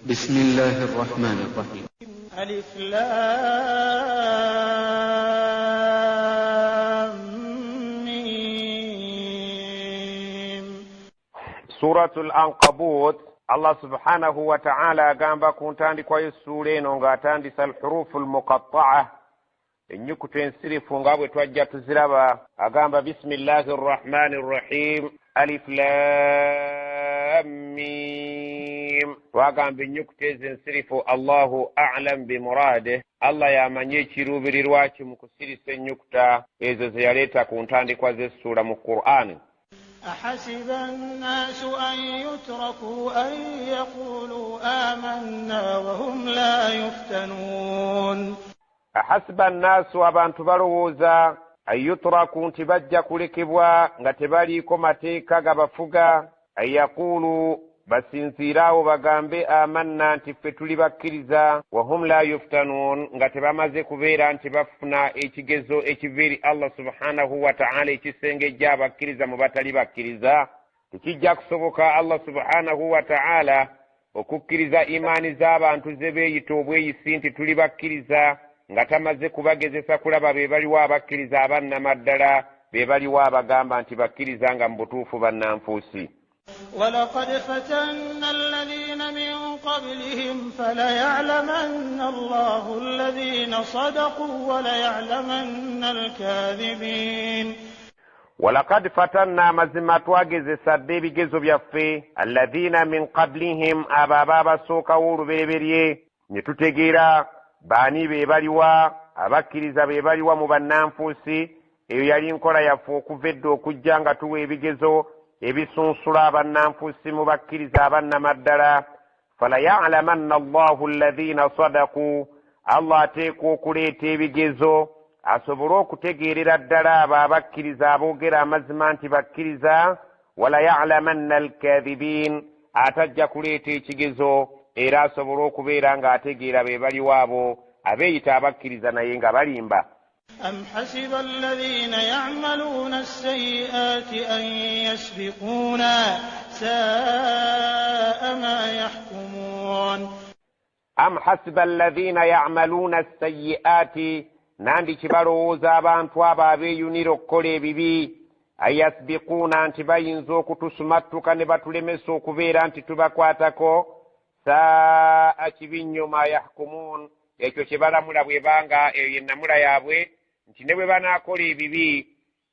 بسم الله الرحمن الرحيم. ألف لام ميم. Suratul Ankabut. Allah subhanahu wataala agamba ku ntandikwa y'essuula eno ng'atandisa alhurufu almuqatta'a, ennyukuta ensirifu nga bwe twajja tuziraba. Agamba bisimillahi rrahmani rrahim, alif lam mim. Twagamba ennyukuta ezo ensirifu, Allahu alam bimuraadeh, Allah yamanyi ekiruubirirwa ki mu kusirisa ennyukuta ezo ze yaleeta ku ntandikwa z'essuula mu Qur'ani. أحسب الناس أن يتركوا أن يقولوا آمنا وهم لا يفتنون. Ahasiba nnaasu, abantu balowooza, an yutraku, nti bajja kulekebwa nga tebaliiko mateeka gabafuga, an yaquulu, basinziire awo bagambe amanna, nti ffe tuli bakkiriza, wahum la yuftanuun, nga tebamaze kubeera nti bafuna ekigezo ekiva eri Allah subhanahu wataala ekisengejja abakkiriza mu batali bakkiriza. Tekijja kusoboka Allah subhanahu wataala okukkiriza imaani z'abantu ze beeyita obweyisi nti tuli bakkiriza nga tamaze kubagezesa kulaba be baliwo abakkiriza abannamaddala, be baliwo abagamba nti bakkiriza nga mu butuufu bannanfuusi. ولقد فتنا الذين من قبلهم فليعلمن الله الذين صدقوا وليعلمن الكاذبين. Walakad fatanna, amazima twagezesa dda ebigezo byaffe, alladhiina min qablihim, abo abaabasookawo olubereberye, ne tutegeera baani be baliwa abakkiriza, be baliwa mu bannanfuusi. Eyo yali nkola yaffe okuva edda okujja nga tuwa ebigezo ebisunsula abannanfuusi mu bakkiriza abannamaddala. Falayalamanna Allahu alladhiina sadaku, Allah ateekwa okuleeta ebigezo asobole okutegeerera ddala abo abakkiriza aboogera amazima nti bakkiriza, walayalamanna alkadhibin, atajja kuleeta ekigezo era asobole okubeera ng'ategeera be baliwo abo abeeyita abakkiriza naye nga balimba. أم حسب الذين يعملون السيئات أن يسبقونا ساء ما يحكمون. Am hasiba alladhina yamaluuna assayi'aati, nandi kibalowooza abantu abo abeeyunira okukola ebibi, ayasbiquuna, nti bayinza okutusumattuka ne batulemesa okubeera nti tubakwatako. Saa, kibi nnyo, ma yahkumuun, ekyo kye balamula, bwebanga eyo yennamula yaabwe nti ne bwe banaakola ebibi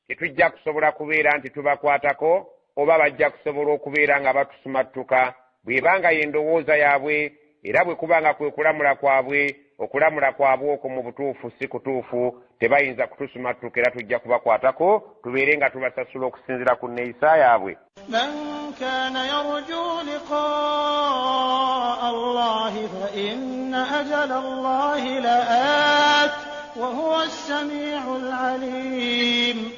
tetujja kusobola kubeera nti tubakwatako oba bajja kusobola okubeera nga batusumattuka. Bwebanga yendowooza yaabwe era bwe kubanga kwe kulamula kwabwe, okulamula kwabwe okwo mu butuufu si kutuufu. Tebayinza kutusumattuka era tujja kubakwatako tubeere nga tubasasula okusinziira ku nneeyisa yaabwe. من كان يرجو لقاء الله فإن أجل الله لآت وهو السميع العليم.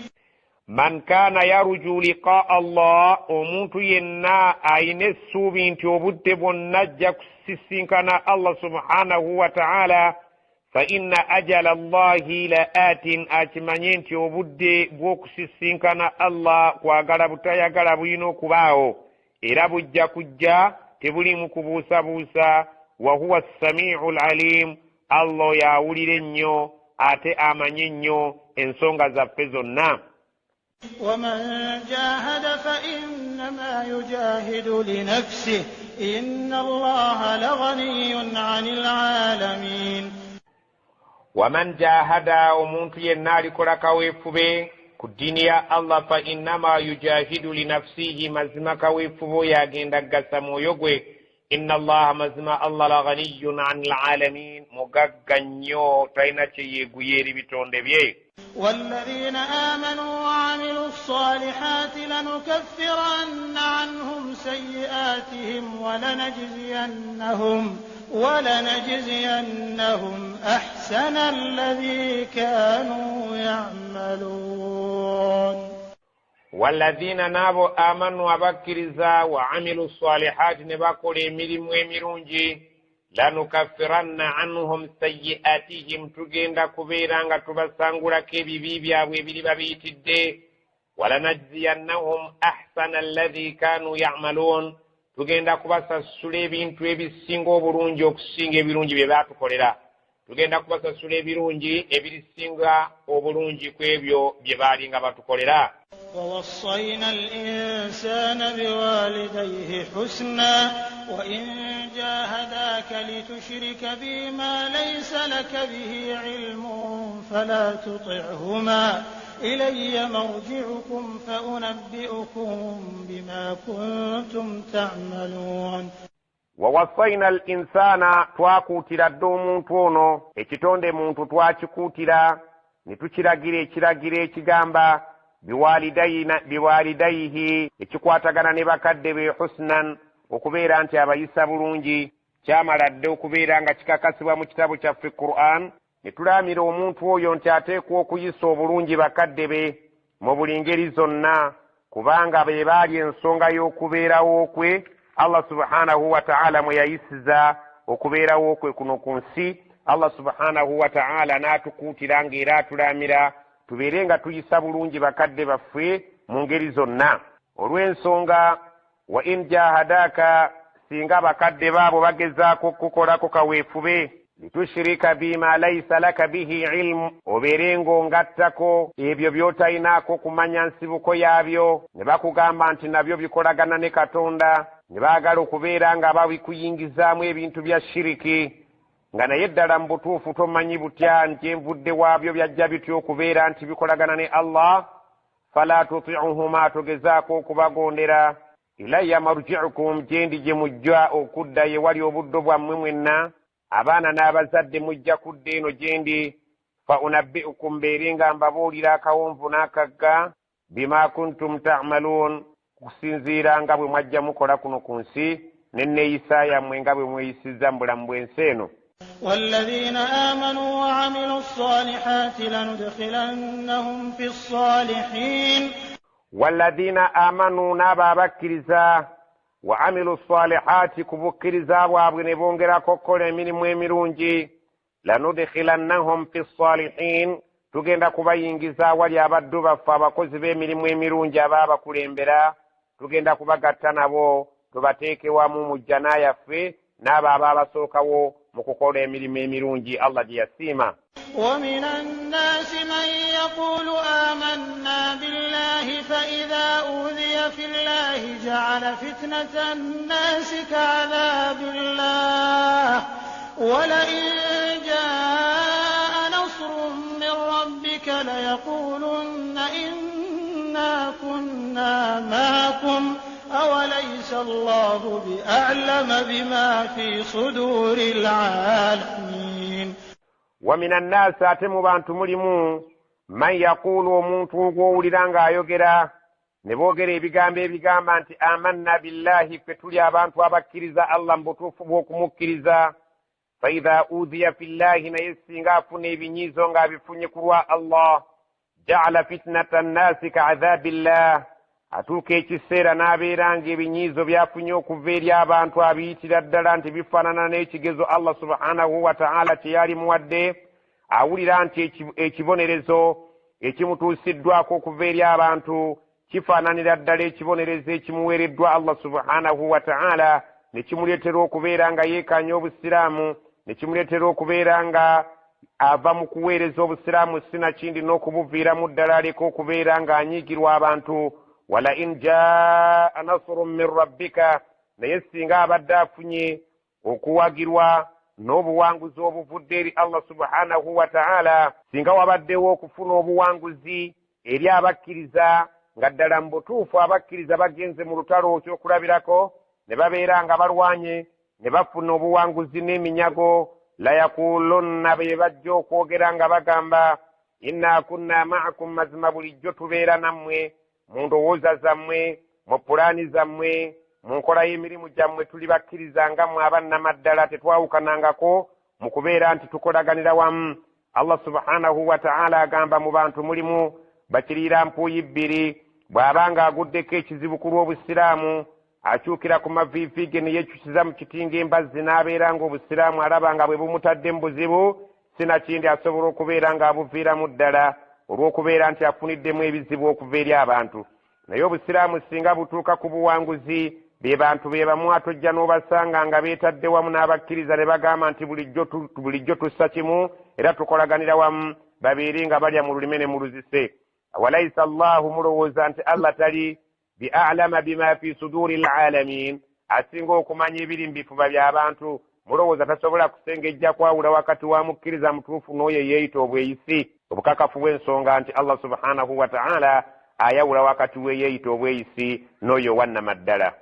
Man kaana yaruju liqaa Allah, omuntu yenna ayina essuubi nti obudde bwonna ajja kusisinkana Allah subhanahu wa taala, fa inna ajala Allahi la atin, akimanye nti obudde bw'okusisinkana Allah kwagala butayagala bulina okubaawo era bujja kujja, tebulimu kubuusabuusa. Wahuwa samiu lalim, Allah oyo awulira ennyo ate amanye ennyo ensonga zaffe zonna. ومن جاهد فإنما يجاهد لنفسه إن الله لغني عن العالمين. Waman jahada, omuntu yenna alikola kaweefube ku ddiini ya Allah, fa innama yujahidu linafsihi, mazima kaweefube oyo agenda kugasa mwoyo gwe. Inna Allaha, mazima Allah, la ghaniyun an lalamin, mugagga nnyo, talina kye yeeguya eri bitonde bye. والذين آمنوا وعملوا الصالحات لنكفرن عنهم سيئاتهم ولنجزينهم أحسن الذي كانوا يعملون. Walladhiina, n'abo, amanu, abakkiriza, wa amilu salihaati, ne bakola emirimu emirungi, lanukaffiranna anhum sayi'atihim, tugenda kubeera nga tubasangulako ebibi byabwe ebiriba biyitidde, walanajziyannahum ahsana alladhi kanu yamaluun, Tugenda kubasasula ebintu ebisinga obulungi okusinga ebirungi bye baatukolera. Tugenda kubasasula ebirungi ebirisinga obulungi ku ebyo bye baalinga batukolera. Wawassayna al-insaana biwalidayhi husna wa in jahadaka litushrika bi ma laysa laka bihi ilmun fala tuti'huma ilayya marji'ukum fa unabbi'ukum bima kuntum ta'maluun. Wawasaina al insaana, twakuutira dda omuntu ono, ekitonde muntu twakikuutira ne tukiragira ekiragiro ekigamba biwalidaihi, ekikwatagana ne bakadde be, husnan, okubeera nti abayisa bulungi. Kyamala dda okubeera nga kikakasibwa mu kitabo kyaffe Quran, ne tulaamira omuntu oyo nti ateekwa okuyisa obulungi bakadde be mu buli ngeri zonna, kubanga be baali ensonga y'okubeerawo kwe Allah subhanahu wa ta'ala mwe yayisiza okubeerawo kwe kuno ku nsi. Allah subhanahu wa ta'ala n'atukuutira ng'era atulaamira tubeere nga tuyisa bulungi bakadde baffe mu ngeri zonna, olw'ensonga wa in jahadaka, singa bakadde baabo bagezaako okukukolako kaweefube, litushirika bima laisa laka bihi ilmu, obeere ng'ongattako ebyo by'otalinaako kumanya nsibuko yaabyo, ne bakugamba nti nabyo bikolagana ne Katonda, ne baagala okubeera nga babikuyingizaamu ebintu bya shiriki, nga naye ddala mu butuufu tomanyi butya nti envudde waabyo byajja bitya okubeera nti bikolagana ne Allah. Fala tutiuhuma, togezaako okubagondera. Ilayya marjiukum, gyendi gye mujja okudda, ye wali obuddo bwammwe mwenna, abaana n'abazadde mujja kudda eno gyendi. Fa unabbiukum, mbeere nga mbabuulira akawonvu n'akagga, bima kuntum ta'maluun, kusinziira nga bwe mwajja mukola kuno ku nsi n'enneeyisa yammwe nga bwe mweyisizza mu bulamu bw'ensi eno. Walladhiina aamanuu wa amilu ssalihaati lanudkhilannahum fi ssalihiin. Walladhiina aamanuu, n'abo abakkiriza, wa amilu ssalihaati, ku bukkiriza bwabwe ne bongerako okukola emirimu emirungi, lanudkhilannahum fi ssalihiin, tugenda kubayingiza awali abaddu baffe abakozi b'emirimu emirungi abaabakulembera, tugenda kubagatta nabo tubateeke wamu mu jjana yaffe n'abo abaabasookawo mu kukola emirimu emirungi Allah gye yasiima. Wa mina nnaasi man yaquulu aamanna billahi fa idha uudhiya fillahi ja'ala fitnata nnaasi ka'adhabillah wa la'in jaa'a nasrun min rabbika layaquulunna inna kunna ma'akum awalaysa Allahu bi'a'lama bima fi suduril aalamiin. Wa mina nnaasi, ate mu bantu mulimu, man yaquulu, omuntu gw'owulira ng'ayogera, ne boogera ebigambo ebigamba nti amanna billahi, ffe tuli abantu abakkiriza Allah mu butuufu bw'okumukkiriza. Fa idha udhiya fillahi, naye singa afuna ebinyiizo ng'abifunye ku lwa Allah, ja'ala fitnata nnaasi ka'adhabillah, atuuka ekiseera n'abeera ng'ebinyiizo by'afunye okuva eri abantu abiyitira ddala nti bifaanana n'ekigezo Allah subhanahu wa ta'ala kye yali muwadde. Awulira nti ekibonerezo ekimutuusiddwako okuva eri abantu kifaananira ddala ekibonerezo ekimuweereddwa Allah subhanahu wa ta'ala, ne kimuleetera okubeera nga yeekaanya Obusiraamu, ne kimuleetera okubeera nga ava mu kuweereza Obusiraamu sinakindi n'okubuviiramu ddala aleka okubeera ng'anyiigirwa abantu. Wala in jaa nasrun min rabbika, naye singa abadde afunye okuwagirwa n'obuwanguzi obuvudde eri Allah subhanahu wa ta'ala, singa wabaddewo okufuna obuwanguzi eri abakkiriza, nga ddala mu butuufu abakkiriza bagenze mu lutalo ekyokulabirako ne babeera nga balwanye ne bafuna obuwanguzi n'eminyago, layakulunna, be bajja okwogera nga bagamba inna kunna ma'akum, mazima bulijjo tubeera nammwe mu ndowooza zammwe, mu pulaani zammwe, mu nkola y'emirimu gyammwe, tuli bakkiriza nga mmwe abannamaddala, tetwawukanangako mu kubeera nti tukolaganira wamu. Allah subhanahu wa ta'ala agamba mu bantu mulimu bakiriira mpuuyi bbiri, bw'aba ng'aguddeko ekizibu ku lw'Obusiraamu akyukira ku maviivi ge ne yeekyusiza mu kiti ng'embazzi n'abeera ng'Obusiraamu alaba nga bwe bumutadde mu buzibu, sinakindi asobola okubeera ng'abuviiramu ddala olw'okubeera nti afuniddemu ebizibu okuva eri abantu. Naye Obusiraamu singa butuuka ku buwanguzi Be bantu be bamu atojja n'obasanga nga beetadde wamu n'abakkiriza ne bagamba nti bulijjo tussa kimu era tukolaganira wamu, babeere nga balya mu lulime ne mu luzise. Walaisa Allahu, mulowooza nti Allah tali bi a'lama bima fi suduri alalamin, asinga okumanya ebiri mu bifuba by'abantu? Mulowooza tasobola kusengejja kwawula wakati wa mukkiriza mutuufu n'oyo eyeeyita obweyisi? Obukakafu bw'ensonga nti Allah subhanahu wa ta'ala ayawula wakati w'eyeeyita obweyisi n'oyo owannamaddala.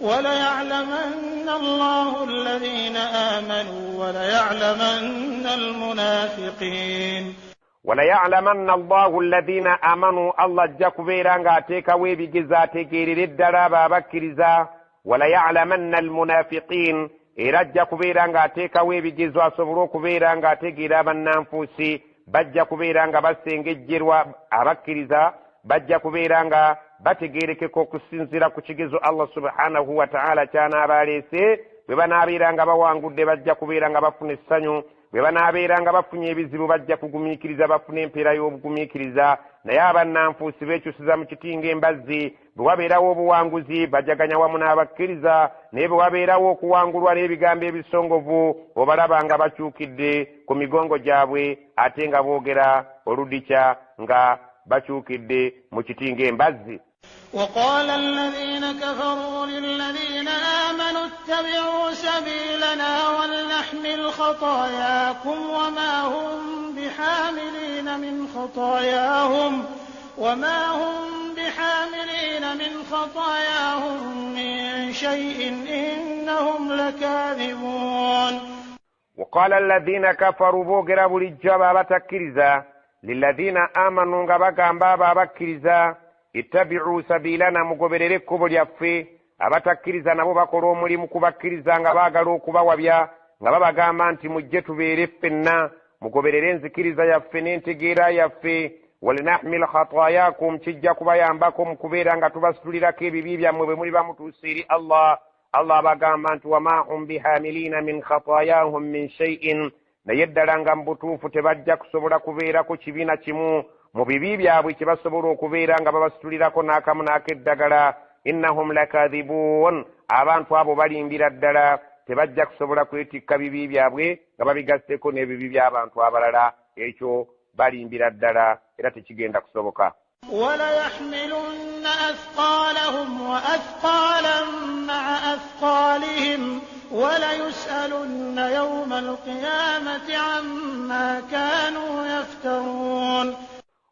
Walayalamanna Allahu alladhina amanu walayalamanna almunafiqin. Walayalamanna Allahu alladhina amanu, Allah ajja kubeera ng'ateekawo ebigezo ategeerere ddala abo abakkiriza. Walayalamanna almunafiqin, era ajja kubeera ng'ateekawo ebigezo asobole okubeera ng'ategeera abannanfuusi. Bajja kubeera nga basengejjerwa abakkiriza, bajja kubeera nga bategeerekeka okusinziira ku kigezo Allah subhanahu wa ta'ala ky'anaaba aleese. Bwe banaabeera nga bawangudde bajja kubeera nga bafuna essanyu, bwe banaabeera nga bafunye ebizibu bajja kugumiikiriza bafune empeera y'obugumiikiriza. Naye abannanfuusi beekyusiza mu kiti ng'embazzi. Bwe wabeerawo obuwanguzi bajaganya wamu n'abakkiriza, naye bwe wabeerawo okuwangulwa n'ebigambo ebisongovu obalaba nga bakyukidde ku migongo gyabwe, ate nga boogera oludikya nga bakyukidde mu kiti ng'embazzi. Waqala alladhina kafaru lilladhina amanu ittabi'u sabilana walnahmil khatayakum wama hum bihamilina min khatayahum wama hum bihamilina min khatayahum min shay'in innahum lakadhibun. Waqala alladhina kafaru, boogera bulijjo abo abatakkiriza, lilladhina amanu, nga bagamba abo abakkiriza, ittabi'u sabilana, mugoberere ekkubo lyaffe. Abatakkiriza nabo bakola omulimu ku bakkiriza nga baagala okubawabya, nga babagamba nti mujje tubeere ffenna, mugoberere enzikiriza yaffe n'entegeera yaffe. Walinahmil khatayakum, kijja kubayambako mu kubeera nga tubasitulirako ebibi byammwe bwe muliba mutuuse eri Allah. Allah abagamba nti wama hum bihamilina min khatayahum min shay'in, naye ddala nga mu butuufu tebajja kusobola kubeerako kibi na kimu mu bibi byabwe kye basobola okubeera nga babasitulirako n'akamu n'ak'eddagala. Innahum lakadhibuun, abantu abo balimbira ddala, tebajja kusobola kwetikka bibi byabwe nga babigasseko n'ebibi by'abantu abalala. Ekyo balimbira ddala era tekigenda kusoboka. Walayahmilunna athqalahum wa athqalan ma'a athqalihim walayus'alunna yawma alqiyamati amma kanu yaftarun.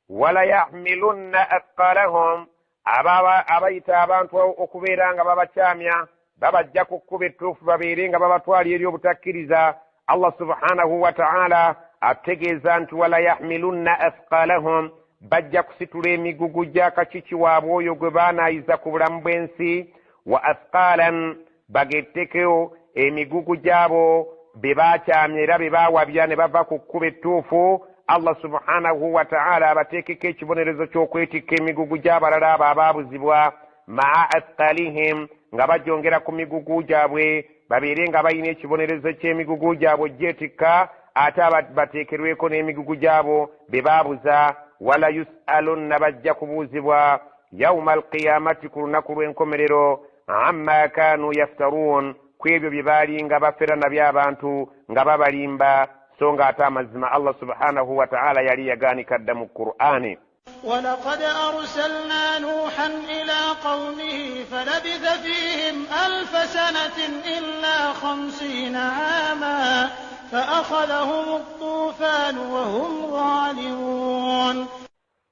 Walayahmilunna athqalahum, abayita abantu okubeera nga babakyamya, babajja ku kkubo ettuufu babeere nga babatwala eri obutakkiriza. Allah subhanahu wa ta'ala atutegeeza nti walayahmilunna athqalahum, bajja kusitula emigugu gy'akakiki waabwe oyo gwe baanaayiza ku bulamu bw'ensi. Wa athqalan, bagettekeo emigugu gy'abo be baakyamya era be baawabya ne bava ku kkubo ettuufu. Allah subhanahu wa ta'ala abateekeko ekibonerezo ky'okwetikka emigugu gy'abalala abo abaabuzibwa. Ma'a athqalihim, nga bagyongera ku migugu gyabwe, babeere nga balina ekibonerezo ky'emigugu gyabwe ogyetikka, ate bateekerweko n'emigugu gyabo be baabuza. Wala yus'alunna, bajja kubuuzibwa yauma alqiyamati, ku lunaku lw'enkomerero, amma kanu yaftaruun, ku ebyo bye baalinga bafera nabyo abantu nga babalimba, so nga ate amazima Allah subhanahu wa ta'ala yali yagaanika dda mu Qur'ani. Walaqad arsalna nuuhan ila qawmihi falabitha fihim alfa sanatin illa 50 aama faakhadhahum at-tufanu wa hum zalimun.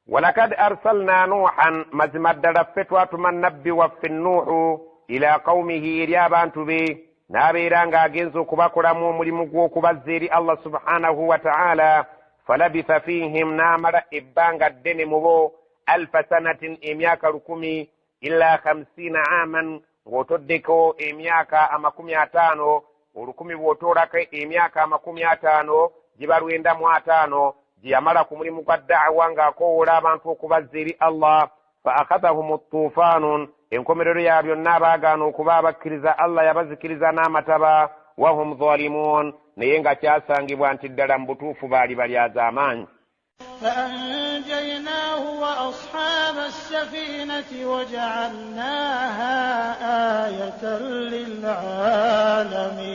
Walakad arsalna nuuhan, mazima ddala ffe twatuma nabbi waffe Nuuhu ila qawmihi, eri abantu be, n'abeera ng'agenza okubakolamu omulimu gw'okubazza eri Allah subhanahu wa ta'ala. Falabitha fihim, n'amala ebbanga ddene mu bo, alfa sanatin, emyaka 1000, illa 50 aaman, ng'otoddeko emyaka 50, 1000 bw'otoolako emyaka 50 giba 950 gye yamala ku mulimu gwa da'wa ng'akoowoola abantu okubazza eri Allah. Fa akhadhahum at-tufaanun, enkomerero ya byonna abaagaana okuba abakkiriza Allah yabazikiriza n'amataba. Wahum zalimun, naye nga kyasangibwa nti ddala mu butuufu baali balyaza amaanyi. Fa anjaynahu wa وأصحاب السفينة وجعلناها آية للعالمين.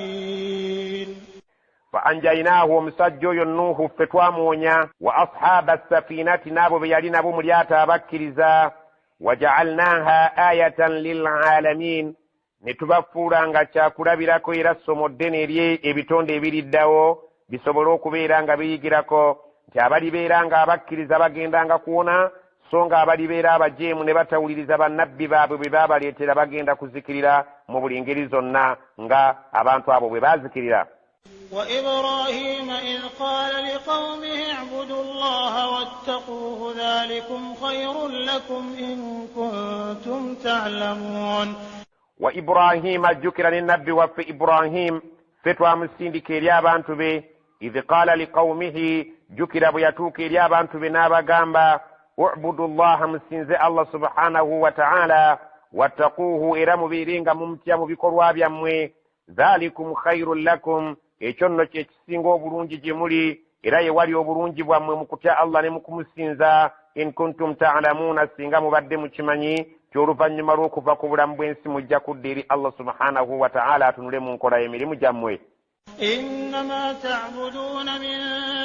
Fa anjainaahu, omusajja oyo Nuuhu ffe twamuwonya, wa ashaaba safinati, n'abo be yali nabo mu lyato abakkiriza, wajaalnaha ayatan lilalamin, ne tubafuula nga kyakulabirako era ssomo ddene eri ebitonde ebiriddawo bisobole okubeera nga biyigirako nti abalibeera nga abakkiriza bagendanga kuwona, so nga abalibeera abajeemu ne batawuliriza bannabbi baabwe bwe baabaleetera bagenda kuzikirira mu buli ngeri zonna nga abantu abo bwe baazikirira. وإبراهيم إذ قال لقومه اعبدوا الله واتقوه ذلكم خير لكم إن كنتم تعلمون. Wa Ibrahiima, ajjukira ne nabbi waffe Ibrahim, ffe twamusindika eri abantu be. Idh qaala liqawmihi, jjukira bwe yatuuka eri abantu be n'abagamba, ubudu llaha, musinze Allah subhanahu wa ta'ala, wattaquuhu, era mubeere nga mumutya mu bikolwa byammwe, dhalikum khairun lakum, ekyo nno kye kisinga obulungi gye muli, era ye wali obulungi bwammwe mu kutya Allah ne mu kumusinza, in kuntum ta'lamuuna, singa mubadde mukimanyi nti oluvannyuma lw'okuva ku bulamu bw'ensi mujja kudda eri Allah subhanahu wa ta'ala atunule mu nkola y'emirimu gyammwe. إنما تعبدون من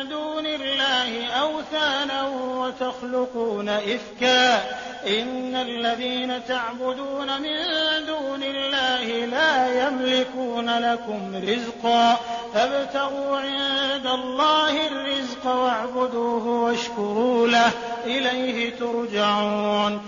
دون الله أوثانا وتخلقون إفكا إن الذين تعبدون من دون الله لا يملكون لكم رزقا فابتغوا عند الله الرزق واعبدوه واشكروا له إليه ترجعون.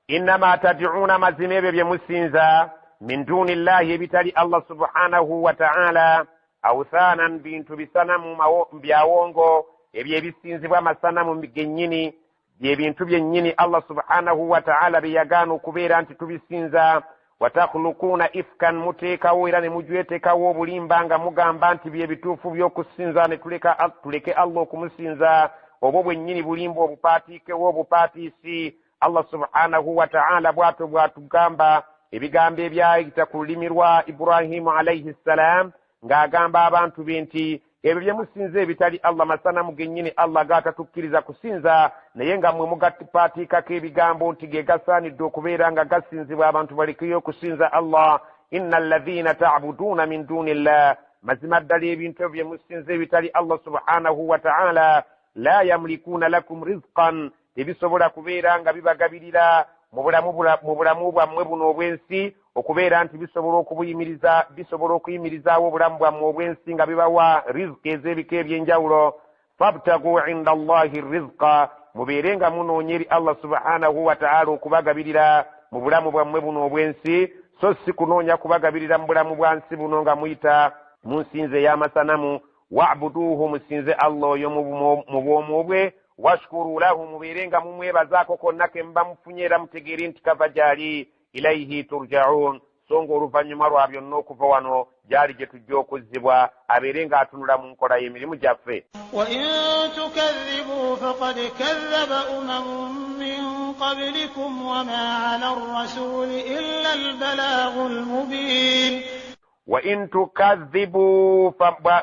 Innama tad'uuna, mazima ebyo bye musinza, min duni llahi, ebitali Allah subhanahu wa ta'ala, awthaanan, bintu bisanamu byawongo, ebyo ebisinzibwa amasanamu gennyini, byebintu byennyini Allah subhanahu wa ta'ala bye yagaana okubeera nti tubisinza. Watakhluquuna ifkan, muteekawo era ne mujwetekawo obulimba nga mugamba nti bye bituufu by'okusinza, ne tuleke Allah okumusinza. Obwo bwennyini bulimba obupaatiikewo obupaatiisi. Allah subhanahu wa ta'ala bw'atyo bw'atugamba ebigambo ebyayita ku lulimi lwa Ibrahimu alaihi ssalam, ng'agamba abantu be nti ebyo bye musinza ebitali Allah masanamu gennyini Allah gaatatukkiriza kusinza, naye nga mmwe mugapaatiikako ebigambo nti ge gasaanidde okubeera nga gasinzibwa, abantu balekeyo okusinza Allah. Inna alladhina ta'buduuna min duni llah, mazima ddala ebintu ebyo bye musinza ebitali Allah subhanahu wa ta'ala, la yamlikuuna lakum rizqan, tebisobola kubeera nga bibagabirira mu bulamu bwammwe buno obw'ensi, okubeera nti bisobola okubuyimiriza, bisobola okuyimirizaawo obulamu bwammwe obw'ensi nga bibawa riziki ez'ebika eby'enjawulo. Fabtagu inda Allahi rizqa, mubeere nga munoonya eri Allah subhanahu wa ta'ala okubagabirira mu bulamu bwammwe buno obw'ensi, so si kunoonya kubagabirira mu bulamu bwa nsi buno nga muyita mu nsinza ey'amasanamu. Wabuduuhu, musinze Allah oyo mu bwomu bwe, washkuru lahu, mubeere nga mumwebazaako konna ke muba mufunye, era mutegeere nti kava gy'ali, ilaihi turja'un, so nga oluvannyuma lwa byonna okuva wano gy'ali gye tujja okuzzibwa, abeere ng'atunula mu nkola y'emirimu gyaffe. Wa in tukadhibu faqad kadhaba umamun min qablikum wa ma 'ala ar-rasuli illa al-balaghul mubin. Wa in tukadhibu,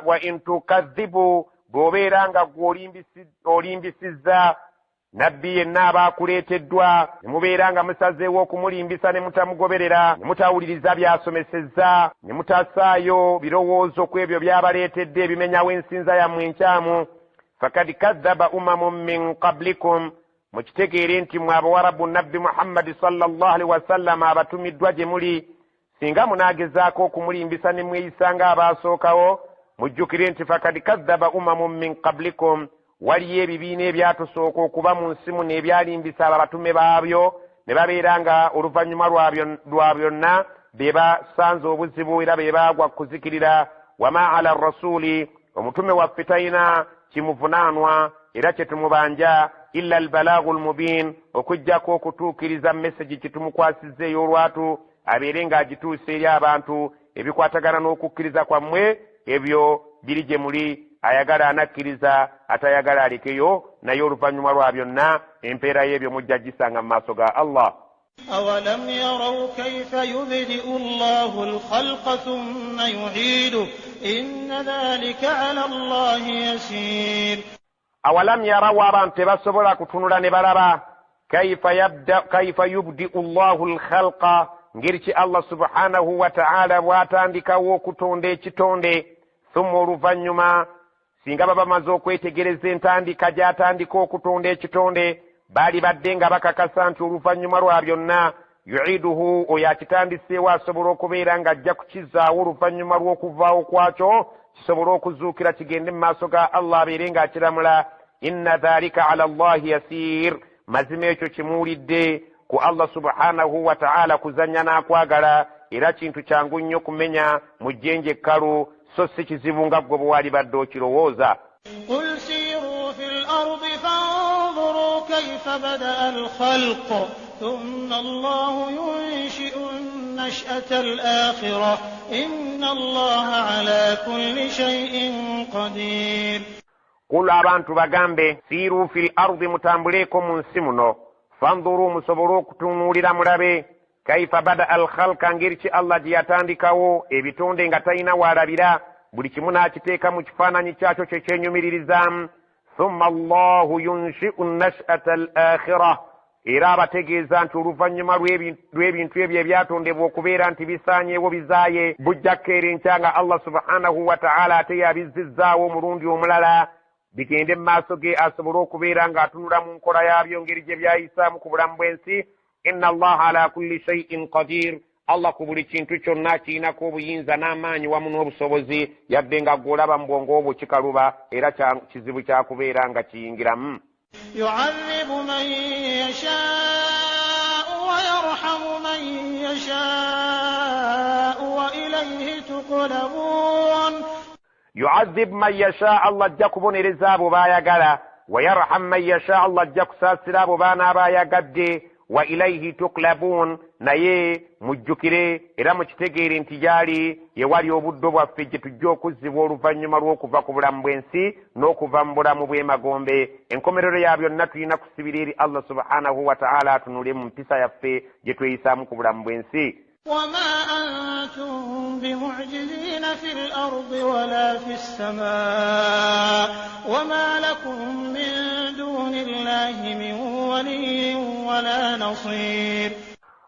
wa in tukadhibu, bw'obeera nga ggwe olimbisizza nabbi yenna aba akuleeteddwa, ne mubeera nga musazeewo okumulimbisa ne mutamugoberera, ne mutawuliriza by'asomesezza, ne mutasaayo birowoozo ku ebyo by'abaleetedde ebimenyawo ensinza yammwe enkyamu. Fakad kadhaba umamun min qablikum, mukitegeere nti mwe abawarabu nabbi Muhammadi sallallahu alaihi wasallam abatumiddwa gye muli, singa munaagezaako okumulimbisa ne mweyisa ng'abaasookawo, mujjukire nti fakad kadhaba umamun min qablikum, waliyo ebibiina ebyatusooka okuba mu nsi muno ebyalimbisa abatume baabyo, ne babeera nga oluvannyuma lwa byonna be basanze obuzibu era be baagwa kuzikirira. Wama ala rasuli, omutume waffe talina kimuvunaanwa era kye tumubanja, illa albalaghu lmubin, okuggyako okutuukiriza mesegi kitumukwasizza ey'olwatu, abeere ng'agituusa eri abantu. Ebikwatagana n'okukkiriza kwammwe ebyo biri gye muli, ayagala anakkiriza, atayagala alekeyo, naye oluvannyuma lwa byonna empeera y'ebyo mujja gisanga mu maaso ga Allah. Awalam yaraw kayfa yubdi'u Allahu al-khalqa thumma yu'iduhu inna dhalika 'ala Allahi yasir. Awalam yaraw, abantu tebasobola kutunula ne balaba, Kaifa yubdiu llahu lkhalqa, ngeri ki Allah subhanahu wataala bw'atandikawo okutonda ekitonde, thumma oluvannyuma singa baba bamaze okwetegereza entandika gy'atandika okutonda ekitonde, baali badde nga bakakasa nti oluvannyuma lwa byonna yuiduhu, oyo akitandiseewo asobola okubeera ng'ajja kukizaawo oluvannyuma lw'okuvaawo kwakyo, kisobole okuzuukira kigende mu maaso ga Allah abeere ng'akiramula. Inna dhalika ala llahi yasir, mazima ekyo kimuwulidde ku Allah subhanahu wataala kuzannya n'akwagala, era kintu kyangu nnyo kumenya mu jjenje ekkalu, so si kizibu nga ggwe bwe walibadde okirowooza. Qul siru fi lardi fanzuru kaifa badaa alkhalq thumma Allahu yunshiu nash'ata alakhira inna Allaha ala kulli shay'in qadir. Kul, abantu bagambe, siiru fi l ardi, mutambuleeko mu nsi muno, fanzuru, musobole okutunuulira mulabe, kaifa badaa alkhalka, ngeri ki Allah gye yatandikawo ebitonde nga talina waalabira, buli kimu n'akiteeka mu kifaananyi kyakyo kye kyenyumiririzaamu. Thumma Allahu yunshiu nash'ata al akhira, era abategeeza nti oluvannyuma lw'ebintu ebyo ebyatondebwa okubeera nti bisaanyeewo bizaaye, bujja kukeera enkya nga Allah subhanahu wataala ate yabizzizaawo omulundi omulala bigende mu maaso ge, asobole okubeera ng'atunula mu nkola yaabyo ngeri gye byayisaamu ku bulamu bw'ensi. Inna Allaha ala kulli shay'in qadir, Allah ku buli kintu kyonna akirinako obuyinza n'amaanyi wamu n'obusobozi, yadde nga gw'olaba mu bwongo obwo kikaluba era kizibu kyakubeera nga kiyingiramu. Yuadhibu man yashaau wa yarhamu man yashaau wa ilayhi tuqlabun. Yuadhibu man yasha, Allah ajja kubonereza abo baayagala, wa yarhamu man yasha, Allah ajja kusaasira abo baanaaba ayagadde, wa ilaihi tuklabun, naye mujjukire era mukitegeere nti gyali yewali obuddo bwaffe gye tujja okuzzibwa oluvannyuma lw'okuva ku bulamu bw'ensi n'okuva mu bulamu bw'emagombe. Enkomerero ya byonna tulina kusibira eri Allah subhanahu wataala atunule mu mpisa yaffe gye tweyisaamu ku bulamu bw'ensi. Wama antum bimujizina fi lardi wala fi ssamaa wama lakum min duni llahi min waliyin wala nasir.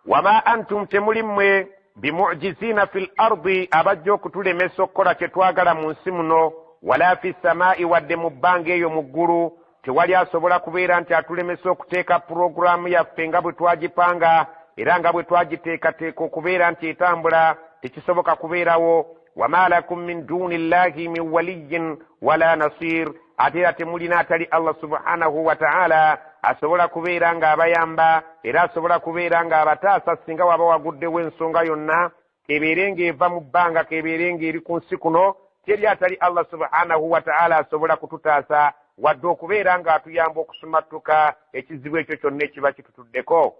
Wama antum, temuli mmwe, bimujizina fi lardi, abajja okutulemesa okukola kye twagala mu nsi muno, wala fi samaai, wadde mu bbanga eyo mu ggulu, tewali asobola kubeera nti atulemesa okuteeka pulogulaamu yaffe nga bwe twagipanga era nga bwe twagiteekateeka okubeera nti etambula, tekisoboka kubeerawo. Wama lakum min duni llahi min waliyin wala nasir, ate era temulina atali Allah subhanahu wataala asobola kubeera ng'abayamba era asobola kubeera ng'abataasa singa waba waguddewo ensonga yonna, kebeere ng'eva mu bbanga, kebeere ng'eri ku nsi kuno, teri atali Allah subhanahu wataala asobola kututaasa wadde okubeera ng'atuyamba okusumattuka ekizibu ekyo kyonna ekiba kitutuddeko.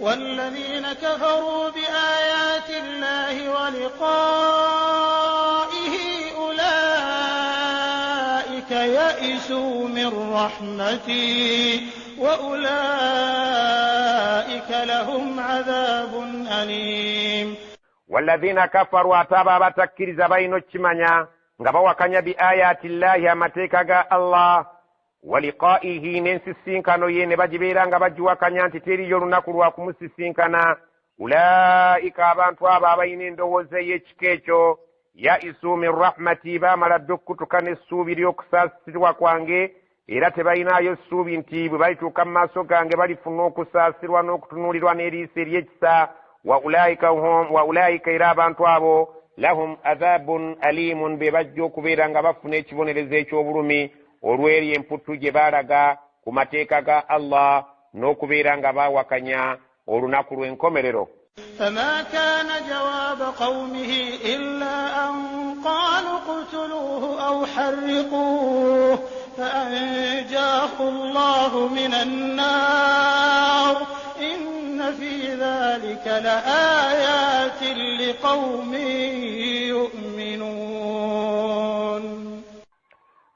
Walladhina kafaru biayati llahi wa liqaihi ulaika yaisu min rahmati wa ulaika lahum adhabun alim. Walladhina kafaru, ate abo abatakkiriza balina okukimanya nga bawakanya bi ayati llahi, amateeka ga Allah, wa liqaihi, n'ensisinkano ye ne bagibeera nga bagiwakanya nti teriyo lunaku lwa kumusisinkana, ulaika, abantu abo abalina endowooza ey'ekika ekyo, yaisu min rahmati, baamala dde okukutuka n'essuubi ly'okusaasirwa kwange, era tebalinayo ssuubi nti bwe balituuka mu maaso gange balifuna okusaasirwa n'okutunuulirwa n'eriiso ery'ekisa. Wa ulaika hum, wa ulaika, era abantu abo, lahum adhabun alimun, be bajja okubeera nga bafuna ekibonerezo eky'obulumi olw'eri emputtu gye baalaga ku mateeka ga Allah n'okubeera nga baawakanya olunaku lw'enkomerero. Fama kana jawaba qawmihi illa an qalu qtuluhu aw harriquhu faanjahu Allahu minan nar inna fi dhalika la ayatin liqawmin yu'minun.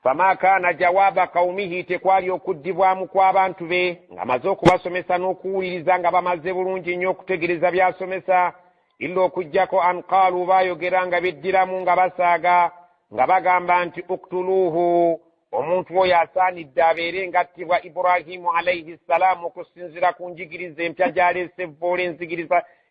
Fama kaana jawaaba qawumihi, tekwali okuddibwamu kw'abantu be ng'amaze okubasomesa n'okuwuliriza nga bamaze bulungi nnyo okutegereza by'asomesa, illa okuggyako, an qaalu, baayogera nga beddiramu nga basaaga nga bagamba nti uktuluuhu, Omuntu oyo asaanidde abeere ng'attibwa Iburahimu alaihi ssalaamu okusinziira ku njigiriza empya gy'aleese evvoola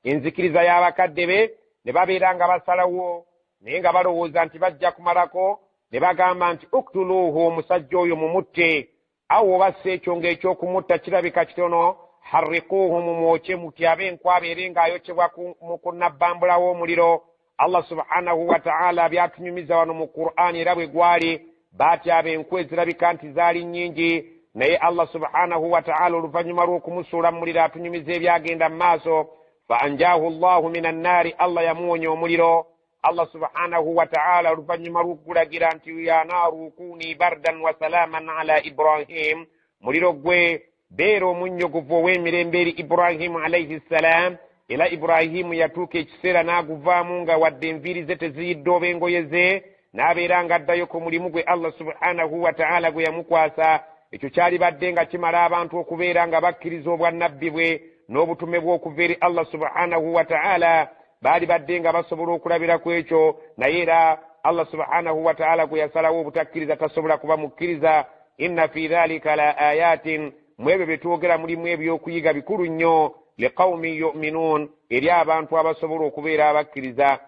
enzikiriza y'abakadde be. Ne babeera nga basalawo, naye nga balowooza nti bajja kumalako, ne bagamba nti uktuluuhu, omusajja oyo mumutte. Awo oba si ekyo ng'ekyokumutta kirabika kitono, harrikuuhu, mumwokye, mutyabe enku abeere ng'ayokyebwa ku nabbambula w'omuliro. Allah subhanahu wa ta'ala byatunyumiza wano mu Qur'ani era bwe gwali baatyaba enku ezirabika nti zaali nnyingi, naye Allah subhanahu wa ta'ala oluvannyuma lw'okumusuula mu muliro atunyumiza ebyagenda mu maaso. Fa anjaahu llahu min annaari, Allah yamuwonya omuliro. Allah subhanahu wa ta'ala oluvannyuma lw'okugulagira nti ya naaru kuni bardan wa salaaman ala Ibrahim, muliro gwe beera omunnyogovu ow'emirembe eri Ibrahimu alaihi ssalam. Era Ibrahimu yatuuka ekiseera n'aguvaamu nga wadde enviiri ze teziyidde oba engoye ze, n'abeera ng'addayo ku mulimu gwe Allah subhanahu wa ta'ala gwe yamukwasa. Ekyo kyalibadde nga kimala abantu okubeera nga bakkiriza obwannabbi bwe n'obutume bwe okuva eri Allah subhanahu wa ta'ala. Baali badde nga basobola okulabira ku ekyo, naye era Allah subhanahu wa ta'ala gwe yasalawo obutakkiriza tasobola kuba mukkiriza. Inna fi dhalika la ayatin, mu ebyo bye twogera mulimu ebyokuyiga bikulu nnyo, liqaumin yuminuun, eri abantu abasobola okubeera abakkiriza.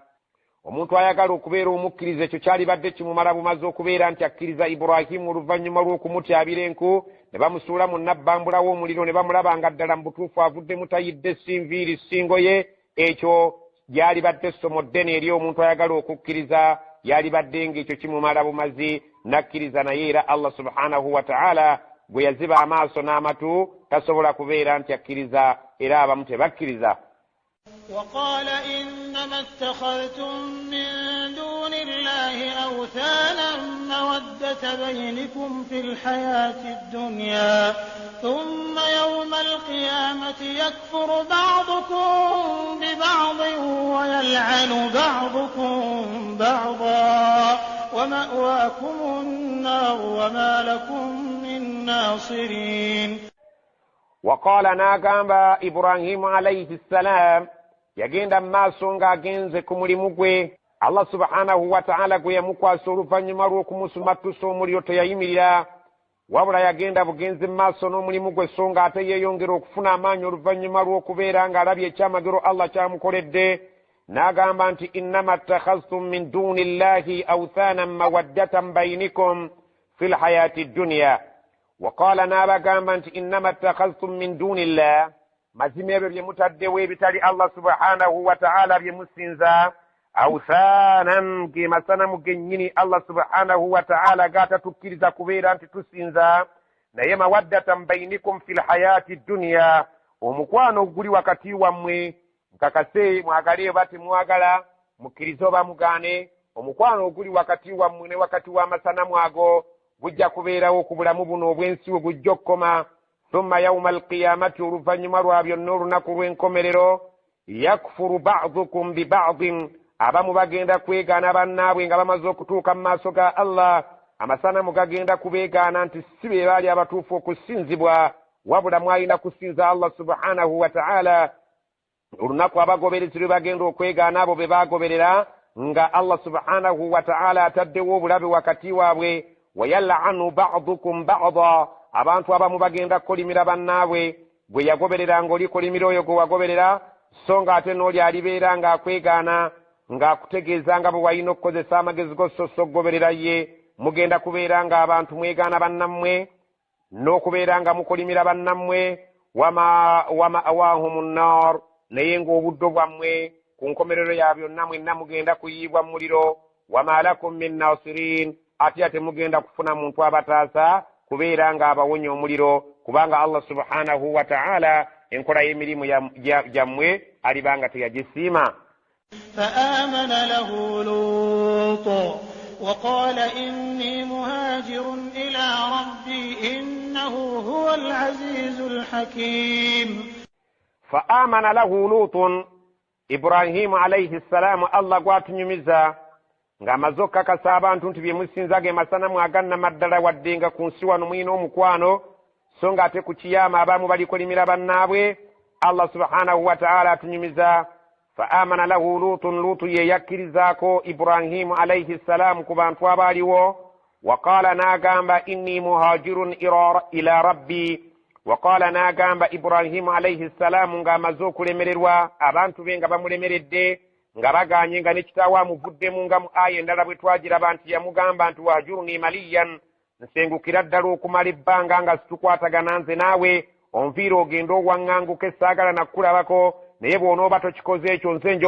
Omuntu ayagala okubeera omukkiriza ekyo kyalibadde kimumala bumaze okubeera nti akkiriza Iburahimu oluvannyuma lw'okumutyabira enku ne bamusuula mu nabbambula w'omuliro ne bamulaba nga ddala mu butuufu avuddemu tayidde si nviiri si ngoye. Ekyo lyalibadde essomo ddene eri omuntu ayagala okukkiriza, yalibadde ng'ekyo kimumala bumazi n'akkiriza. Naye era Allah subhanahu wa ta'ala gwe yaziba amaaso n'amatu tasobola kubeera nti akkiriza, era abamu tebakkiriza. وقال إنما اتخذتم من دون الله أوثانا مودة بينكم في الحياة الدنيا ثم يوم القيامة يكفر بعضكم ببعض ويلعن بعضكم بعضا ومأواكم النار وما لكم من ناصرين. Waqaala, n'agamba Iburahimu alaihi ssalam, yagenda mu maaso ng'agenze ku mulimu gwe Allah subhanahu wa ta'ala gwe yamukwasa oluvannyuma lw'okumusumattusa omuliro. Teyayimirira, wabula yagenda bugenzi mu maaso n'omulimu gwe, so nga ate yeeyongera okufuna amaanyi oluvannyuma lw'okubeera ng'alabye ekyamagero Allah kyamukoledde. N'agamba nti innama attakhaztum min duni llahi awthanan mawaddatan bainikum fi lhayaati dduniya. Waqaala, n'abagamba nti innama attakhaztum min duni llah, mazima ebyo bye mutaddewo ebitali Allah subhanahu wa ta'ala bye musinza, awthanan, ge masanamu gennyini Allah subhanahu wa ta'ala gaatatukkiriza kubeera nti tusinza, naye mawaddatan bainikum fi lhayaati dduniya, omukwano oguli wakati wammwe, nkakase mwagale oba temwagala, mukkirize oba mugaane, omukwano oguli wakati wammwe ne wakati w'amasanamu ago gujja kubeerawo ku bulamu buno obw'ensi we gujja okukoma. Thumma yauma alqiyamati, oluvannyuma lwa byonna olunaku lw'enkomerero, yakfuru badukum bibadin, abamu bagenda kwegaana bannaabwe nga bamaze okutuuka mu maaso ga Allah. Amasanamu gagenda kubeegaana nti si be baali abatuufu okusinzibwa, wabula mwalina kusinza Allah subhanahu wa ta'ala. Olunaku abagoberezi lwe bagenda okwegaana abo be baagoberera nga Allah subhanahu wa ta'ala ataddewo obulabe wakati waabwe. Wayalanu badukum bada, abantu abamu bagenda kukolimira bannaabwe, gwe yagoberera ng'olikolimira oyo gwe wagoberera, so nga ate n'oli alibeera ng'akwegaana ng'akutegeeza nga bwe walina okukozesa amagezi go so so okugoberera ye. Mugenda kubeera ng'abantu mwegaana bannammwe n'okubeera nga mukolimira bannammwe. Wama awaahum nnar, naye ng'obuddo bwammwe ku nkomerero ya byonna mwenna mugenda kuyiibwa mu muliro. Wama lakum min nasirin, ate ate mugenda kufuna muntu abataasa kubeera ng'abawonya omuliro, kubanga Allah subhanahu wa ta'ala enkola y'emirimu gyammwe aliba nga teyagisiima. فآمن له لوط وقال إني مهاجر إلى ربي إنه هو العزيز الحكيم. فآمن له لوط، Iburahimu alaihi ssalaamu Allah gwatunyumiza ng'amaze okukakasa abantu nti bye musinza ge masanamu agannamaddala, wadde nga ku nsi wano mulina omukwano, so ng'ate ku kiyaama abamu balikolimira bannaabwe. Allah subhanahu wa ta'ala atunyumiza fa amana lahu Lutun, Lutu ye yakkirizaako Iburahimu alaihi ssalaamu ku bantu abaaliwo. Waqaala, n'agamba, inni muhajirun ila rabbi. Waqaala, n'agamba Ibrahimu alaihi ssalaamu ng'amaze okulemererwa abantu be nga bamulemeredde, nga baganye, nga ne kitaawe amuvuddemu, nga mu aya endala bwe twagiraba nti yamugamba nti wahjuruni maliyan, nsengukira ddala okumala ebbanga nga situkwatagana nze naawe, onviire ogende owaŋŋanguke, saagala nakkulabako. Naye bw'onooba tokikoze ekyo, nze nja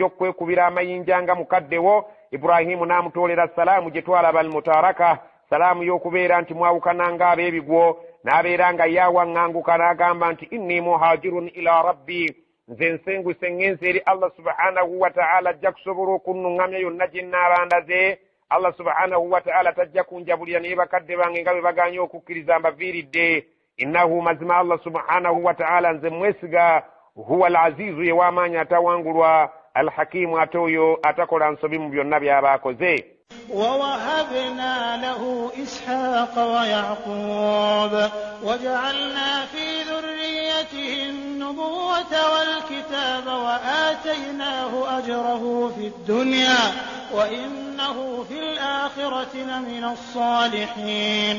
okukwekubira amayinja nga mukaddewo. Ibrahimu n'amutoolera salaamu gye twalaba almutaraka, salaamu y'okubeera nti mwawukana ng'ab'ebigwo, n'abeera nga ye awaŋŋanguka n'agamba nti inni muhajirun ila rabbi, nze nsenguse ŋŋenze eri Allah subhanahu wataala, ajja kusobola okunnuŋŋamya yonna gye nnaabandaze. Allah subhanahu wataala tajja kunjabulira, naye bakadde bange nga bwe baganye okukkiriza mbaviiridde. Innahu, mazima Allah subhanahu wataala nze mwesiga, huwa al azizu, ye w'amaanyi atawangulwa, alhakimu, ate oyo atakola nsobi mu byonna by'aba akoze. ووهبنا له إسحاق ويعقوب وجعلنا في ذريته النبوة والكتاب وآتيناه أجره في الدنيا وإنه في الآخرة لمن الصالحين.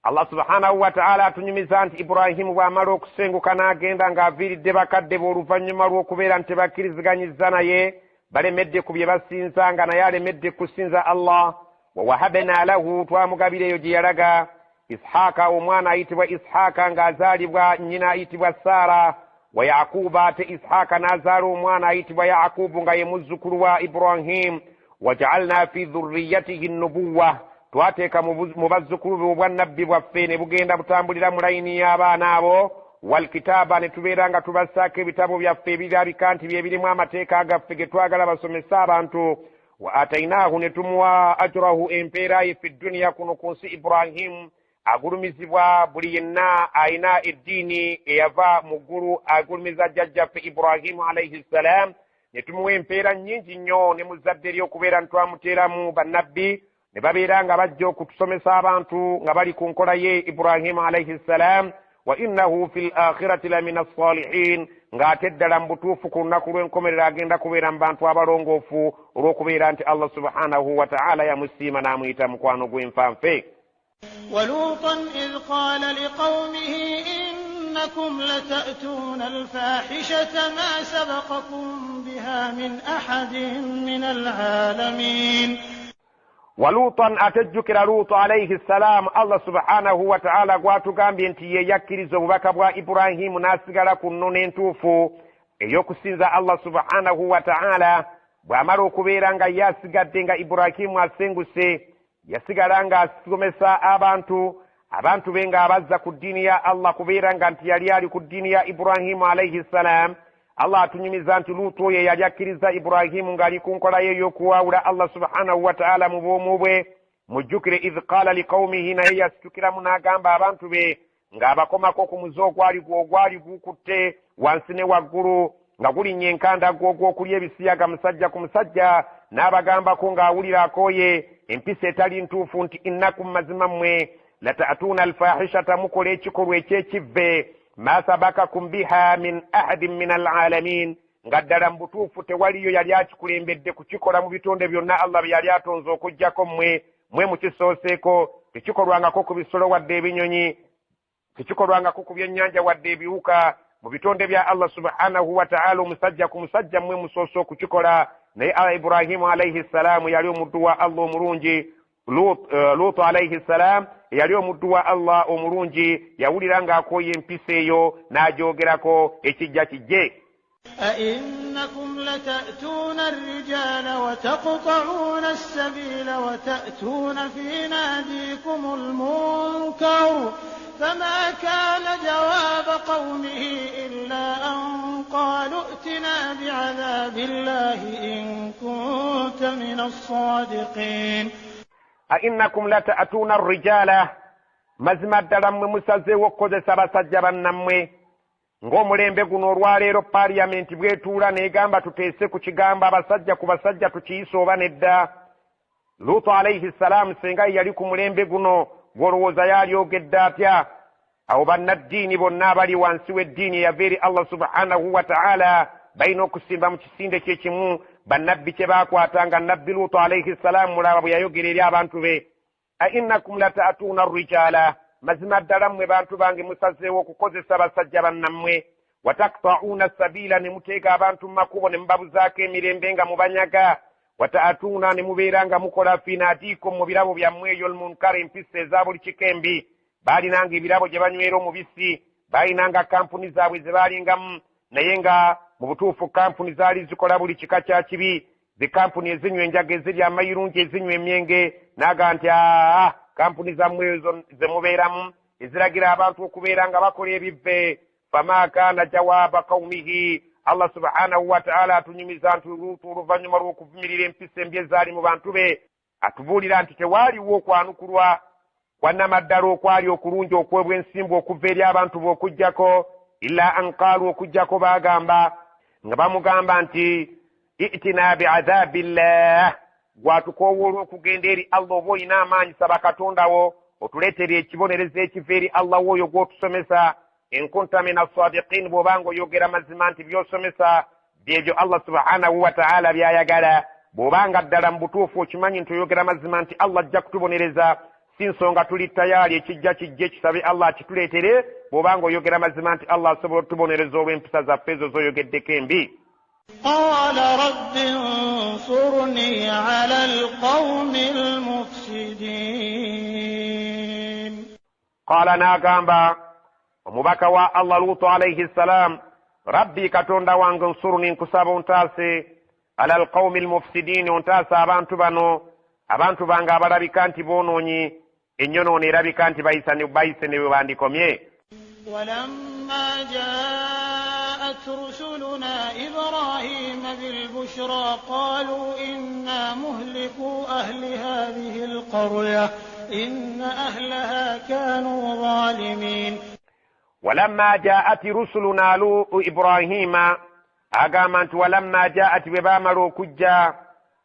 Allah subhanahu wataala atunyumiza nti Iburahimu bw'amala okusenguka n'agenda ng'aviiridde bakadde be oluvannyuma lw'okubeera nti tebakkiriziganyizza naye, balemedde ku bye basinza nga naye alemedde kusinza Allah. Wawahabna lahu, twamugabira eyo gye yalaga, Ishaaka, omwana ayitibwa Ishaaka ng'azaalibwa nnyina ayitibwa Saara, wa Yakuba, ate Ishaaka n'azaala omwana ayitibwa Yakubu nga ye muzzukulu wa Ibrahimu. Wajaalna fi dhurriyatihi nubuwa, twateeka mu bazzukulu be obwannabbi bwaffe ne bugenda butambulira mu layini y'abaana abo. Walkitaaba, ne tubeera nga tubassaako ebitabo byaffe ebirabika nti bye birimu amateeka gaffe ge twagala basomese abantu. Wa atainaahu, ne tumuwa, ajrahu, empeera ye, fi dduniya, kuno ku nsi. Ibrahimu agulumizibwa buli yenna ayina eddiini eyava mu ggulu, agulumiza jjajjaffe Ibrahimu alaihi ssalam. Ne tumuwa empeera nnyingi nnyo ne mu zzadde ly'okubeera ntitwamuteeramu bannabbi ne babeera nga bajja okutusomesa abantu nga bali ku nkola ye Ibrahimu alaihi ssalam. Wa innahu fi l akhirati la min assalihin, ng'ate ddala mu butuufu ku lunaku lw'enkomerero agenda kubeera mu bantu abalongoofu, olw'okubeera nti Allah subhanahu wataala yamusiima n'amuyita mukwano gw'enfanfe. ولوطا إذ قال لقومه إنكم لتأتون الفاحشة ما سبقكم بها من أحد من العالمين. Waluutan, atejjukira Luutu alaihi ssalaamu, Allah subhanahu wataala gwatugambye nti ye yakkiriza obubaka bwa Iburahimu n'asigala ku nnono entuufu ey'okusinza Allah subhanahu wataala. Bw'amala okubeera nga ye asigadde nga Iburahimu asenguse, yasigala ng'asomesa abantu be ng'abazza ku ddiini ya Allah, kubeera nga nti yali ali ku ddiini ya Iburahimu alaihi ssalam. Allah atunyumiza nti Luutu oyo yali akkiriza Iburahimu ng'ali ku nkola ye ey'okuwawula Allah subhanahu wataala mu bwomu bwe. Mujjukire, idh qaala liqaumihi, naye yasitukiramu n'agamba abantu be ng'abakomako ku muze ogwali gukutte wansi ne waggulu nga gulinnya enkandaggo ogw'okulya ebisiyaga musajja ku musajja. N'abagambako ng'awulira akooye empisa etali ntuufu nti innakum, mazima mmwe, lata'tuuna alfahishata, mukola ekikolwa ekyekivve, ma sabakakum biha min ahadin min alalamin, nga ddala mu butuufu tewaliyo yali akikulembedde kukikola mu bitonde byonna Allah bye yali atonze okuggyako mmwe. Mwe mukisooseeko. Tekikolwangako ku bisolo wadde ebinyonyi, tekikolwangako ku byennyanja wadde ebiwuka. Mu bitonde bya Allah subhanahu wataala, omusajja ku musajja, mmwe musoose okukikola. Naye Ibrahimu alaihi ssalaamu yali omuddu wa Allah omulungi. Luutu alaihi ssalam yali omuddu wa Allah omulungi, yawulira ng'akooye empisa eyo n'agyogerako ekijja kijje. أئنكم لتأتون الرجال وتقطعون السبيل وتأتون في ناديكم المنكر فما كان جواب قومه إلا أن قالوا ائتنا بعذاب الله إن كنت من الصادقين. أئنكم لتأتون الرجال, mazima ddala mmwe musazeewo okukozesa basajja bannammwe. Ng'omulembe guno olwaleero paaliyamenti bwetuula n'egamba tuteese ku kigambo abasajja ku basajja tukiyise oba nedda. Luutu alaihi ssalaamu senga ye yali ku mulembe guno, gw'olowooza yalyogedde atya? Awo bannaddiini bonna abali wansi w'eddiini eyava eri Allah subhanahu wataala balina okusimba mu kisinde kyekimu. Bannabbi kye baakwata nga Nabbi Luutu alaihi ssalaamu mulaba bwe yayogera eri abantu be, a innakum lata'tuuna rijaala, mazima ddala mmwe bantu bange musazeewo okukozesa basajja bannammwe, watakta'uuna sabiila, ne muteega abantu mu makubo ne mubabuzaako emirembe nga mubanyaga, wata'tuuna, ne mubeera nga mukola fi naadiikum, mu birabo byammwe eyo, almunkara, empisa eza buli kika embi. Baalinanga ebirabo gye banywera omubisi, baalinanga kampuni zaabwe ze baalingamu, naye nga mu butuufu kampuni zaali zikola buli kika kya kibi, zi kampuni ezinywa enjaga, ezirya amayirungi, ezinywa emyenge. N'agamba nti aa, kampuni zammwe ezo ze mubeeramu eziragira abantu okubeera nga bakola ebivve. Fama kaana jawaaba qaumihi, Allah subhanahu wataala atunyumiza nti Luutu oluvannyuma lw'okuvumirira empisa embi ezaali mu bantu be, atubuulira nti tewaaliwo okwanukulwa kwa namaddala okwali okulungi okw'obwensimbu okuva eri abantu be okuggyako illa an qaalu, okuggyako baagamba nga bamugamba nti itina biadhabillah, gwatukoowoola okugenda eri Allah, oba olina amaanyi saba Katonda wo otuleetere ekibonerezo ekiva eri Allah w'oyo gw'otusomesa, in kunta min assadiqin, bw'obanga oyogera mazima nti by'osomesa byebyo Allah subhanahu wataala by'ayagala, bw'obanga ddala mu butuufu okimanyi nti oyogera mazima nti Allah ajja kutubonereza, si nsonga tuli tayaali, ekijja kijje, kisabe Allah akituleetere, bw'obanga oyogera mazima nti Allah asobola otubonereza olw'empisa zaffe ezo z'oyogeddeko embi. Qaala rabbi nsurni ala alqawmi almufsidin. Qaala, n'agamba omubaka wa Allah Luutu alaihi ssalam, rabbi, Katonda wange, nsuruni, nkusaba ontaase, ala alqawmi almufsidin, ontaase abantu bano, abantu bange abalabika nti boonoonyi ennyonoono erabika nti bayise ne bwe bandikomye. Walamma jaat rusuluna Ibrahima bilbushra qalu inna muhliku ahli hadhihi alqarya inna ahlaha kanu zalimin. Walamma jaat rusuluna lu Ibrahima, agamba nti walamma jaat, bwe baamala okujja,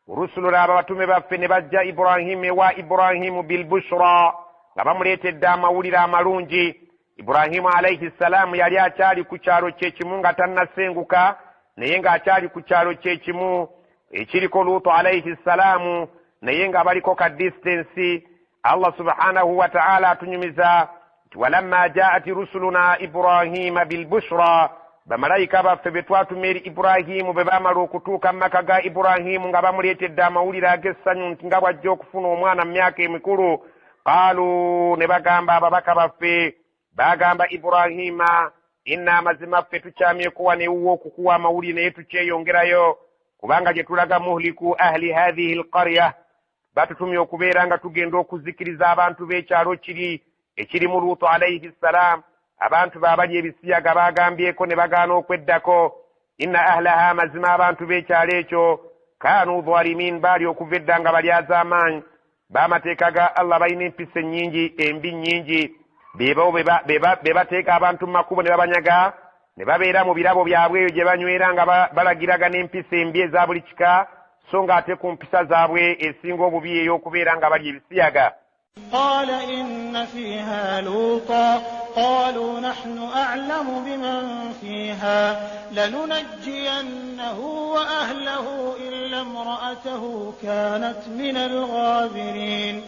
rusuluna, ababatume baffe ne bajja, Ibrahimu, ewa Ibrahimu, bilbushra, nga bamuleetedde amawulire amalungi. Ibrahimu alaihi ssalaamu yali akyali ku kyalo kyekimu nga tannasenguka, naye ng'akyali ku kyalo kyekimu ekiriko Luutu alaihi ssalaamu, naye nga baliko ka distance. Allah subhanahu wataala atunyumiza nti walamma jaat rusuluna Ibrahima bilbushra, bamalayika baffe be twatuma eri Iburahimu bwe baamala okutuuka mu maka ga Iburahimu nga bamuleetedde amawulire ag'essanyu nti nga bw'ajja okufuna omwana mu myaka emikulu, qaalu, ne bagamba, ababaka baffe baagamba Iburahima, inna, amazima ffe tukyamyeko wano ewuwo okukuwa amawulire, naye tukyeyongerayo kubanga gye tulaga muhliku ahli hathihi alqarya, batutumye okubeera nga tugenda okuzikiriza abantu b'ekyalo kiri ekirimu Luutu alaihi ssalam, abantu be abali ebisiyaga bagambyeko ne bagaana okweddako. Inna ahlaha, mazima abantu b'ekyalo ekyo, kaanu dhalimin, baali okuva edda nga balyazaamaanyi b'amateeka ga Allah, balina empisa ennyingi embi nnyingi, bebo be bateeka abantu mu makubo ne babanyaga ne babeera mu birabo byabwe eyo gye banywera nga balagiragana empisa embi eza buli kika, so ng'ate ku mpisa zaabwe esinga obubi ey'okubeera nga bali ebisiyaga. Qaala inna fiiha luutan qaaluu nahnu a'lamu biman fiiha lanunajjiyannahu wa ahlahu illa imra'atahu kaanat mina alghaabiriin.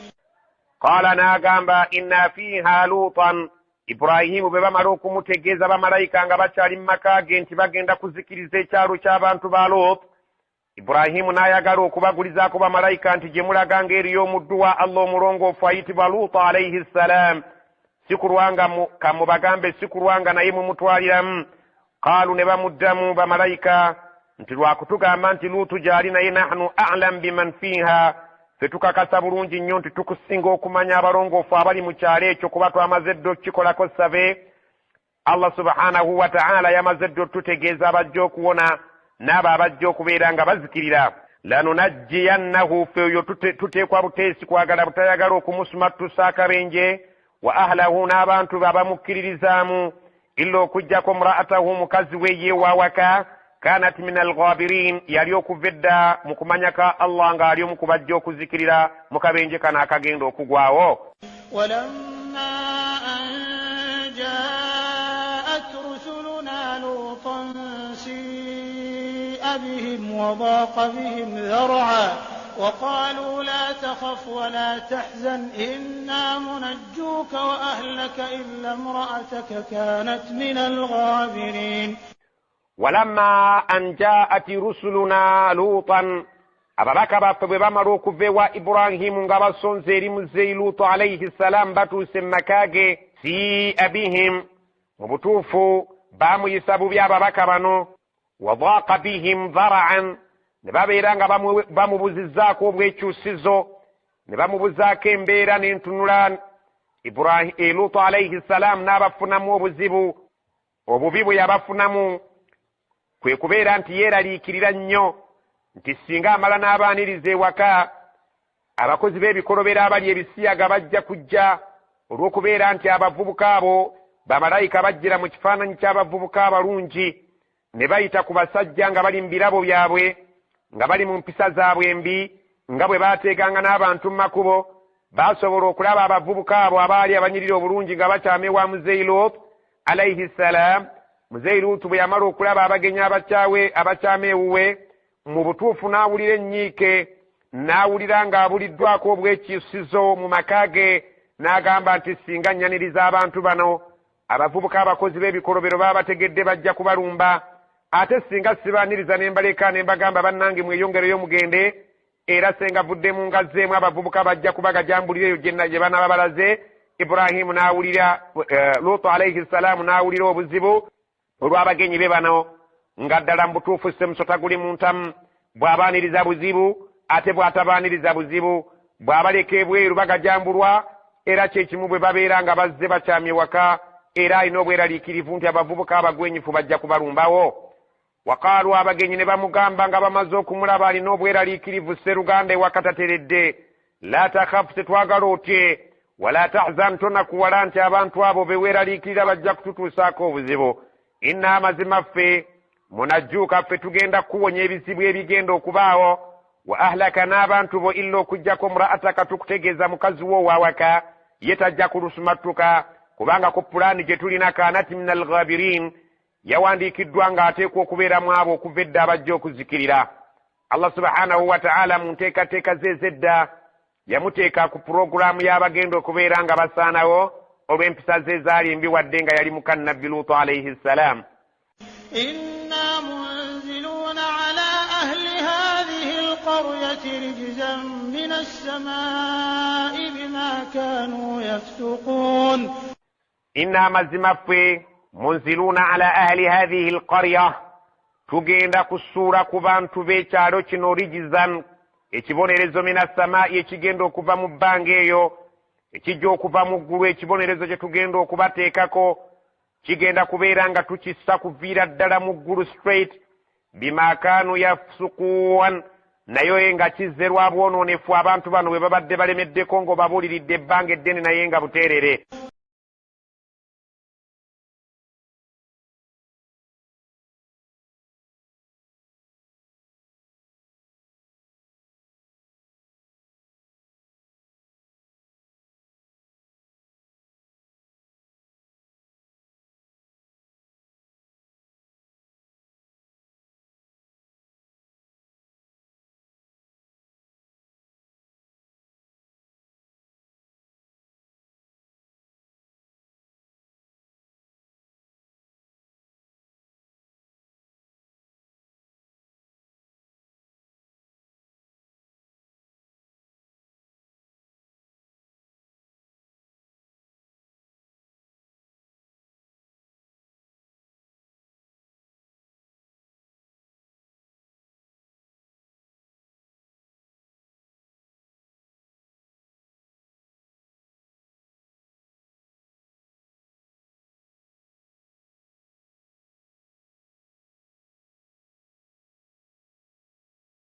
Qaala, n'agamba, inna fiiha luutan, Iburahimu bwe bamala okumutegeeza bamalayika nga bakyali mu maka ge nti bagenda kuzikiriza ekyalo ky'abantu ba Lot, Iburahimu n'ayagala okubagulizaako bamalayika nti gye mulaga ng'eriyo omuddu wa Allah omulongoofu ayitibwa Luutu alaihi ssalam, si kulwanga kamubagambe, si kulwanga naye mumutwaliramu. Qaalu, ne bamuddamu bamalayika nti lwakutugamba nti Luutu gy'ali, naye nahnu alam biman fiiha, ffe tukakasa bulungi nnyo nti tukusinga okumanya abalongoofu abali mu kyalo ekyo, kuba twamaze dda okukikolako save. Allah subhanahu wataala yamaze dda otutegeeza abajja okuwona n'abo abajja okubeera nga bazikirira. Lanunajjiyannahu, ffe oyo tuteekwa buteesi kwagala butayagala okumusuma tutusa akabenje, wa ahlahu, n'abantu be abamukkiririzaamu, illa, okuggyako, muraatahu, mukazi we ye wawaka, kanat min alghabirin, yali okuva edda mu kumanya ka Allah ng'ali omu ku bajja okuzikirira mu kabenje kano akagenda okugwawo. Walamma an jaat rusuluna luutan si'a بهم وضاق بهم ذرعا وقالوا لا تخف ولا تحزن إنا منجوك وأهلك إلا امرأتك كانت من الغابرين. Walamma an jaat rusuluna Luutan, ababaka baffe bwe bamala okuva ewa Iburahimu nga basonze eri muzeeyi Luutu alaihi ssalaamu, batuuse mu maka ge, siia bihim, mu butuufu baamuyisa bubi ababaka bano, wadaaqa bihim dharaan, ne babeera nga bamubuzizzaako obwekyusizo, ne bamubuzaako embeera n'entunula. Luutu alaihi ssalaamu n'abafunamu obuzibu. Obubi bwe yabafunamu kwe kubeera nti yeeraliikirira nnyo nti singa amala n'abaaniriza ewaka, abakozi b'ebikolobero abali ebisiyaga bajja kujja, olw'okubeera nti abavubuka abo bamalayika bajjira mu kifaananyi ky'abavubuka abalungi ne bayita ku basajja nga bali mu birabo byabwe, nga bali mu mpisa zaabwe embi, nga bwe baateeganga n'abantu mu makubo. Baasobola okulaba abavubuka abo abaali abanyirira obulungi nga bakyama ewa muzeeyi Lut alaihi ssalaamu. Muzeeyi Luutu bwe yamala okulaba abagenyi abakyawe abakyama ewuwe, mu butuufu n'awulira ennyiike, n'awulira ng'abuliddwako obwekyusizo mu maka ge, n'agamba nti singa nnyaniriza abantu bano, abavubuka abakozi b'ebikolobero baabategedde, bajja kubalumba. Ate singa sibaaniriza ne mbaleka ne mbagamba, bannange mweyongereyo mugende, era senga vuddemu nga zzeemu, abavubuka bajja kubagajambulira eyo gye banaaba balaze. Iburahimu n'awulira, Luutu alaihi ssalaamu n'awulira obuzibu olw'abagenyi be bano, nga ddala mu butuufu semusota guli mu ntamu. Bw'abaaniriza buzibu, ate bw'atabaaniriza buzibu, bw'abaleka ebweru bagajambulwa. Era kyekimu bwe babeera nga bazze bakyamye waka, era alina obweraliikirivu nti abavubuka abagwenyufu bajja kubalumbawo. Waqaalu, abagenyi ne bamugamba nga bamaze okumulaba alina obweraliikirivu, sseruganda ewaka tateredde, la takhafu, tetwagala otye, wala tahzan, tonakuwala nti abantu abo beweeraliikirira bajja kututuusaako obuzibu. Inna, amazima ffe, munajjuuka, ffe tugenda kukuwonya ebizibu ebigenda okubaawo, wa ahlaka, n'abantu bo, illa, okugjako, muraataka, tukutegeeza mukazi wo owawaka, ye tajja kulusumattuka, kubanga ku pulaani gye tulina kanat min alghabirin, yawandiikiddwa ng'ateekwa okubeeramu abo okuva edda abajja okuzikirira. Allah subhanahu wataala mu nteekateeka ze ez'edda yamuteeka ku puroguraamu y'abagenda okubeera nga basaanawo olw'empisa ze ezaali embi, wadde nga yali muka Nabbi Luutu alaihi ssalaamu. إنا منزلون على أهل هذه القرية رجزا من السماء بما كانوا يفسقون. Inna, amazima ffe, munziluuna ala ahli hathihi alqarya, tugenda kusuula ku bantu b'ekyalo kino, rijizan, ekibonerezo, min assamaa'i, ekigenda okuva mu bbanga eyo, ekijja okuva mu ggulu. Ekibonerezo kye tugenda okubateekako kigenda kubeera nga tukissa kuviira ddala mu ggulu straight, bima kaanu yafsukuun, naye nga kizze lwa bwonoonefu abantu bano bwe babadde balemeddeko ng'obabuuliridde ebbanga eddene naye nga buteerere.